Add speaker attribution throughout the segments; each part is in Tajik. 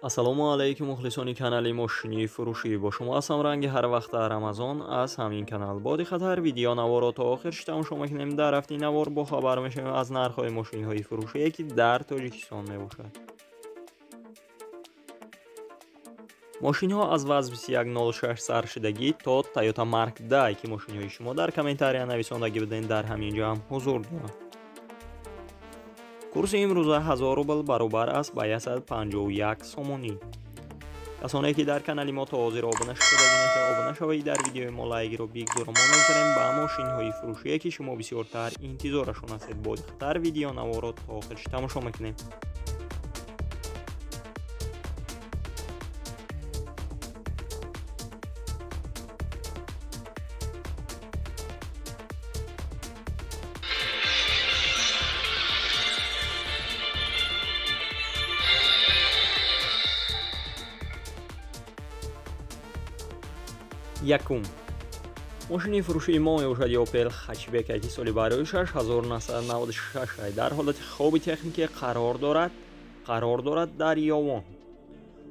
Speaker 1: Ассалому алайкум мухлисони канали мошини фурӯшӣ. Бо шумо ҳастам ранги ҳар вақта Рамазон аз ҳамин канал. Бо диққат видео наворо то охир тамошо мекунем. Дар рафти навор бохабар мешавем аз нархҳои мошинҳои фурӯшие ки дар Тоҷикистон мебошад. Мошинҳо аз ВАЗ 2106 саршидагӣ то Toyota Mark 10 ки мошинҳои шумо дар комментария нависондагӣ будем дар ҳамин ҷо ҳам ҳузур доранд. Курси имрӯза 1000 рубл баробар аст ба 151 сомонӣ. Касоне ки дар канали мо то ҳозир обуна шудагӣ нестанд, обуна шавед, дар видеои мо лайкро бигзоред. Мо мегзарем ба мошинҳои фурӯшие ки шумо бисёртар интизорашон ҳастед. Бо диққаттар видео наворо то охирш тамошо мекунем. Якум. Мошини фурӯшии мо мебошад Opel Hatchback ки соли барои 1996 дар ҳолати хоби техникӣ қарор дорад дар Ёвон.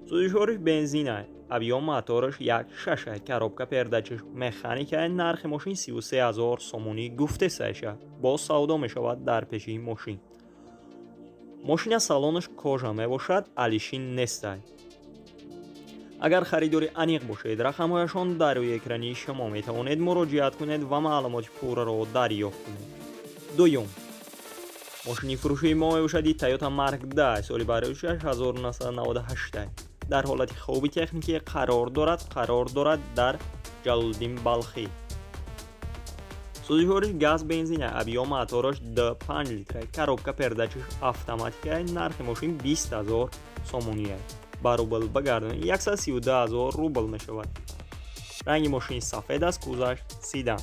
Speaker 1: Сӯзишвориш бензин, объём мотораш 1.6, коробка передачаш механика, нархи мошин 33000 сомонӣ гуфтесаша. Боз савдо мешавад дар пеши мошин. Мошина салонаш кожа мебошад, алишин нестай. Агар харидори аниқ бошед, рақамҳояшон дар рӯи экрани шумо метавонед муроҷиат кунед ва маълумоти пурраро дарёфт кунед. Дуюм. Мошини фурӯшии мо мебошад Toyota Mark 10 соли барои 1998 дар ҳолати хоби техникӣ қарор дорад дар Ҷалолиддин Балхӣ. Сӯзишвориш газ бензин, объём мотораш 2.5 литра, коробка передачаш автоматика, нархи мошин 20000 сомонӣ. Ба рубл багардон 132000 рубл мешавад. Ранги мошин сафед аст, кузаш седан.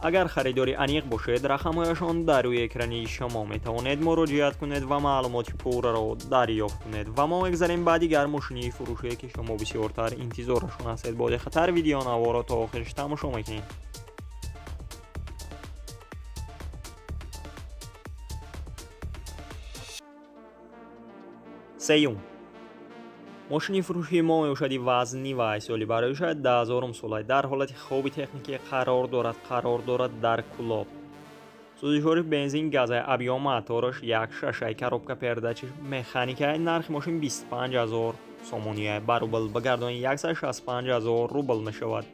Speaker 1: Агар харидори аниқ бошед, рақамҳояшон дар рӯи экрани шумо метавонед муроҷиат кунед ва маълумоти пурраро дарёфт кунед. Ва мо мегзарем ба дигар мошини фурӯшие ки шумо бисёртар интизорашон ҳастед. Бо диққаттар видео наворо то охирш тамошо мекунем. Сеюм. Мошини фурӯшии мо мебошад ВАЗ Нива соли барои 2000 сола дар ҳолати хоби техникӣ қарор дорад дар Кулоб. Сӯзишвориш бензин газ, объём мотораш 1.6, коробка передачаш механика, нархи мошин 25000 сомонӣ. Ба рубл багардон 165000 рубл мешавад.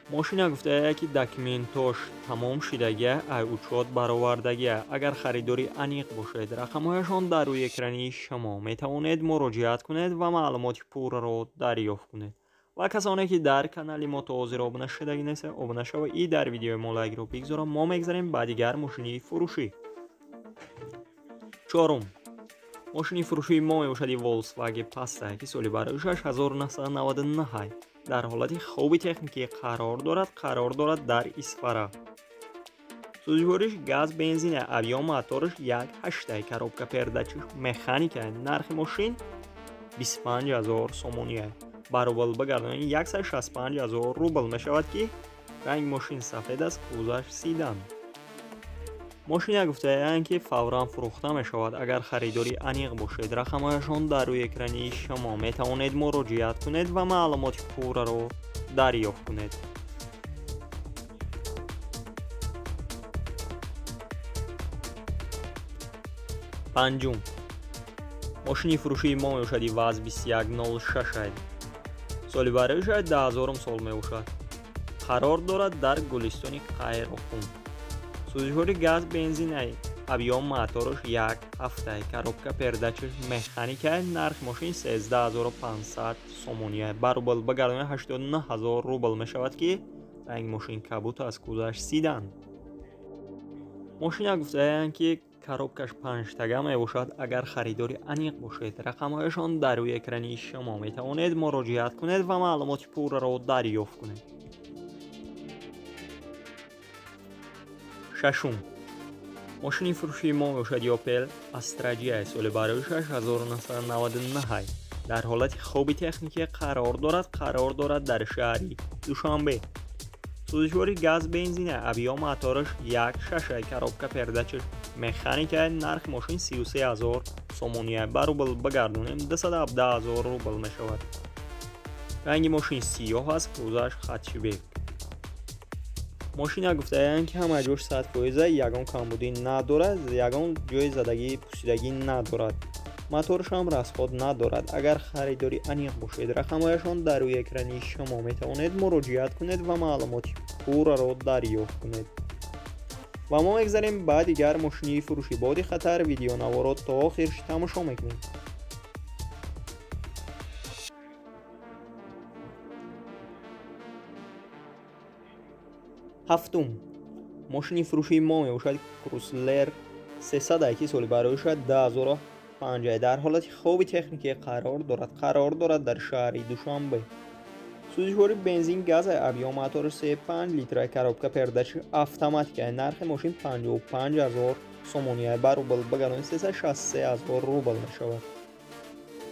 Speaker 1: Мошина гуфтая ки документош тамом шидагия, ай учёт баровардагия. Агар харидори аниқ бошед, рақамҳояшон дар рӯи экрани шумо метавонед муроҷиат кунед ва маълумоти пурраро дарёфт кунед. Ва касоне ки дар канали мо то ҳозир обуна шудагӣ нестанд, обуна шавед и дар видеои мо лайкро бигзоред. Мо мегзарем ба дигар мошини фурӯшӣ. Чорум. Мошини фурӯшии мо мебошад Volkswagen Passat ки соли барои 1999 дар ҳолати хоби техникӣ қарор дорад дар Исфара. Сӯзишвориш газ бензин, объём мотораш 1.8, коробка передачаш механика, нархи мошин 25000 сомонӣ. Ба рубл багардон 165000 рубл мешавад ки ранги мошин сафед аст, кузаш седан. Мошина гуфтаянд ки фавран фурӯхта мешавад. Агар харидори аниқ бошед, рақамҳояшон дар рӯи экрани шумо метавонед муроҷиат кунед ва маълумоти пурраро дарёфт кунед. Панҷум. Мошини фурӯшии мо мебошад ВАЗ 2106 соли барои 2000 сол мебошад. Қарор дорад дар Гулистони Қайроқум. Сӯзишвори газ бензин, объём мотораш 1.7, коробка передачаш механика, нархи мошин 13500 сомонӣ. Ба рубл багардон 89000 рубл мешавад ки ранги мошин кабут аст, кузаш седан. Мошина гуфтаянд ки коробкаш 5тага мебошад. Агар харидори аниқ бошед, рақамҳояшон дар рӯи экрани шумо метавонед муроҷиат кунед ва маълумоти пурраро дарёфт кунед. Шашум. Мошини фурӯшии мо мебошад Opel Astra J соли барои 1999 дар ҳолати хоби техникӣ қарор дорад дар шаҳри Душанбе. Сӯзишвори газ бензин, объём мотораш 1.6, коробка передачаш механика. Нархи мошин 33 000 сомонӣ. Ба рубл бигардонем 217 000 рубл мешавад. Ранги мошин сиёҳ аст, кузаш хатшибек. Мошина гуфтаянд, ки ҳама ҷош 100%, ягон камбудӣ надорад, ягон ҷои задагӣ пусидагӣ надорад. Мотораш ҳам расход надорад. Агар харидори аниқ бошед, рақамҳояшон дар рӯи экрани шумо, метавонед муроҷиат кунед ва маълумоти пурраро дарёфт кунед. Ва мо мегзарем ба дигар мошини фурӯшӣ. Бо диққаттар видеонаворо то охирш тамошо мекунем. Ҳафтум мошини фурӯшии мо мебошад Круслер 300, ки соли бароишад 2005, дар ҳолати хоби техникӣ қарор дорад дар шаҳри Душанбе. Сӯзишвори бензин газ, объём мотори 3.5 литра, коробка передачи автоматика. Нархи мошин 55 000 сомонӣ. Ба рубл бигардонем 363 000 рубл мешавад.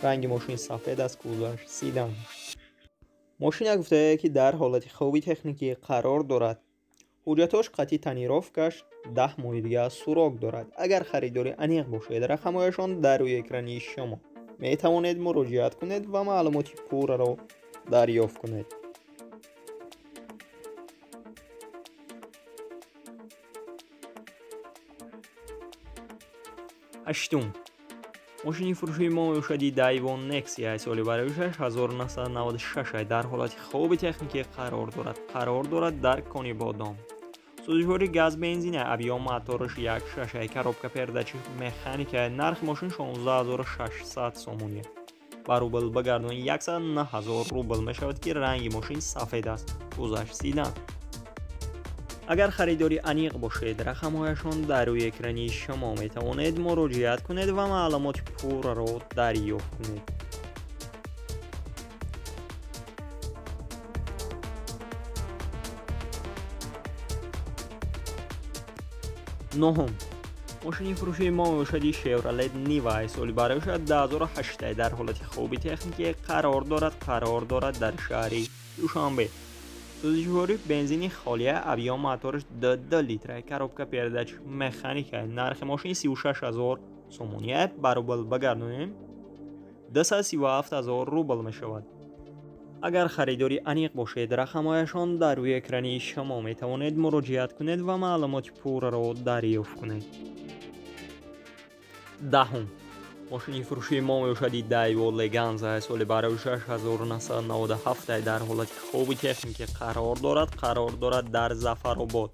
Speaker 1: Ранги мошин сафед аст, кузаш седан. Мошина гуфтае, ки дар ҳолати хоби техникӣ қарор дорад. Ҳуҷҷатҳош қатъи тонировкаш 10 моҳи дига срок дорад. Агар харидори аниқ бошед, рақамҳояшон дар рӯи экрани шумо, метавонед муроҷиат кунед ва маълумоти пурраро дарёфт кунед. Ҳаштум мошини фурӯшии мо мебошади Daewoo Nexia, соли бароишаш 1996, дар ҳолати хоби техникӣ қарор дорад дар Конибодом. Сӯзишвори газ бензин, объём мотораш 1.6, коробка передачи механика. Нархи мошин 16600 сомонӣ. Ба рубл бигардонӣ 109 000 рубл мешавад, ки ранги мошин сафед аст, кузаш седан. Агар харидори аниқ бошед, рақамҳояшон дар рӯи экрани шумо, метавонед муроҷиат кунед ва маълумоти пурраро дарёфт кунед. Нуҳум мошини фурӯшии мо мебошади Chevrolet Niva, соли бароишад 2008, дар ҳолати хоби техникӣ қарор дорад дар шаҳри Душанбе. Сӯзишворӣ бензини холия, объём мотораш 2 литра, коробка передач механика. Нархи мошин 36 000 сомонӣ. Ба рубл бигардонем 237 000 рубл мешавад. Агар харидори аниқ бошед, рақамҳояшон дар рӯи экрани шумо, метавонед муроҷиат кунед ва маълумоти пурраро дарёфт кунед. Даҳум мошини фурӯшии мо мебошади Daewoo Leganza, соли бароишаш 1997, дар ҳолати хоби техникӣ қарор дорад дар Зафаробод.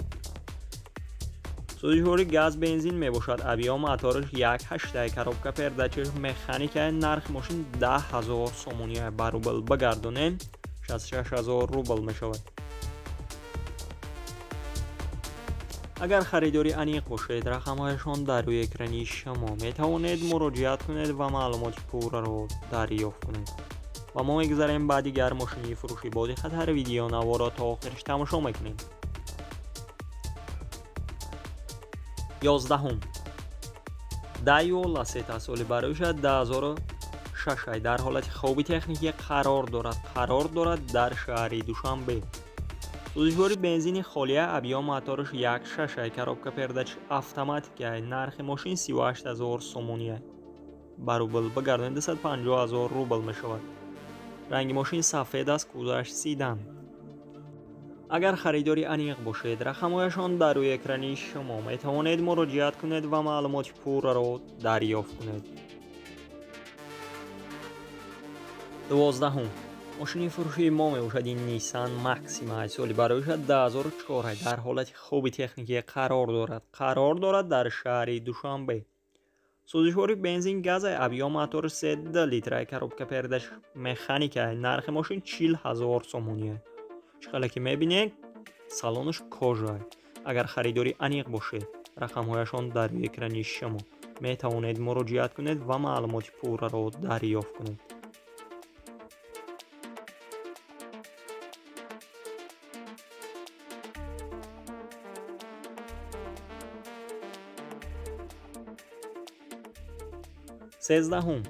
Speaker 1: Сӯзишвори газ бензин мебошад, объём мотораш 1.8, коробка передачаш механика. Нархи мошин 10 000 сомонӣ. Ба рубл бигардонем 66 000 рубл мешавад. Агар харидори аниқ бошед, рақамҳояшон дар рӯи экрани шумо, метавонед муроҷиат кунед ва маълумоти пурраро дарёфт кунед. Ва мо мегузарем ба дигар мошини фурӯшӣ. Бо диққаттар видеонаворо то охирш тамошо мекунем. 11-ум Daewoo Lacetti, соли бароишад 2006, дар ҳолати хоби техникӣ қарор дорад дар шаҳри Душанбе. Сӯзишвори бензини холия, объём мотораш 1.6, коробка передач автоматика. Нархи мошин 38 000 сомонӣ. Ба рубл бигардонед 250 000 рубл мешавад. Ранги мошин сафед аст, кузаш седан. Агар харидори аниқ бошед, рақамҳояшон дар рӯи экрани шумо, метавонед муроҷиат кунед ва маълумоти пурраро дарёфт кунед. 12-ум мошини фурӯшии мо мебошад ин Nissan Maxima, соли бароишад 2004, дар ҳолати хуби техникӣ қарор дорад дар шаҳри Душанбе. Сӯзишвори бензин газ, объём мотори 3 литра, коробка передач механика. Нархи мошин 40 000 сомонӣ. Чӣ хеле ки мебинед, салонаш кожа. Агар харидори аниқ бошед, рақамҳояшон дар рӯи экрани шумо, метавонед муроҷиат кунед ва маълумоти пурраро дарёфт кунед. 13-ум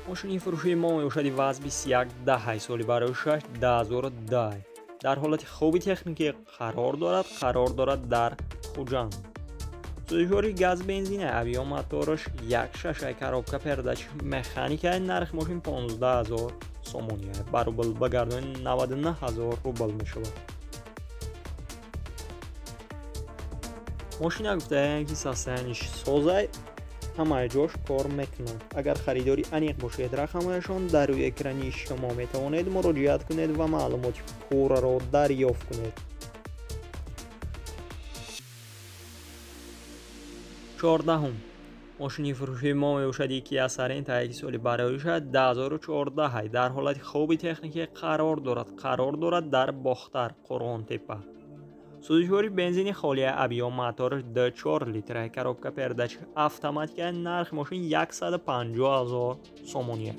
Speaker 1: мошини фурӯшии мо мебошади ВАЗ 2110, соли барои 6 2010, Дар ҳолати хуби техникӣ қарор дорад дар Хуҷанд. Сӯзишвори газ бензина, объём мотораш 1.6, коробка передач механика, нархи мошин 15 000 сомонӣ, ба рубл ба гардони 99 000 рубл мешавад. Мошина гуфтаем ки состояниш созай, ҳамаи ҷош кор мекунад. Агар харидори аниқ бошед, рақамҳояшон дар рӯи экрани шумо метавонед муроҷиат кунед ва маълумоти пурраро дарёфт кунед. 14. Мошини фурӯшии мо мебошад Kia Sorento, яки соли бароиша 2014, дар ҳолати хуби техникӣ қарор дорад дар Бохтар, Қурғонтепа. Сӯзишвори бензини холия, объём мотораш 2.4 литра, коробка передач автоматика, нархи мошин 150 000 сомонӣ.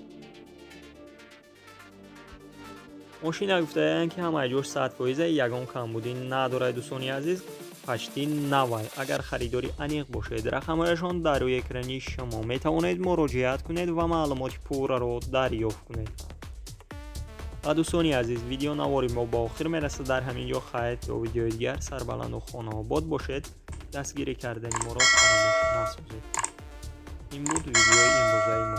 Speaker 1: Мошина гуфтаанд ки ҳамаи ҷош 100%, ягон камбудӣ надорад дӯстони азиз, пашти навай. Агар харидори аниқ бошед, рақамҳояшон дар рӯи экрани шумо метавонед муроҷиат кунед ва маълумоти пурраро дарёфт кунед. Ва дӯстони азиз, видео навори мо ба охир мерасад. Дар ҳамин ҷо хайр, то видеои дигар сарбаланду хонаобод бошед. Дастгирӣ кардани моро фаромӯш насозед. Ин буд видеои имрӯзаи мо.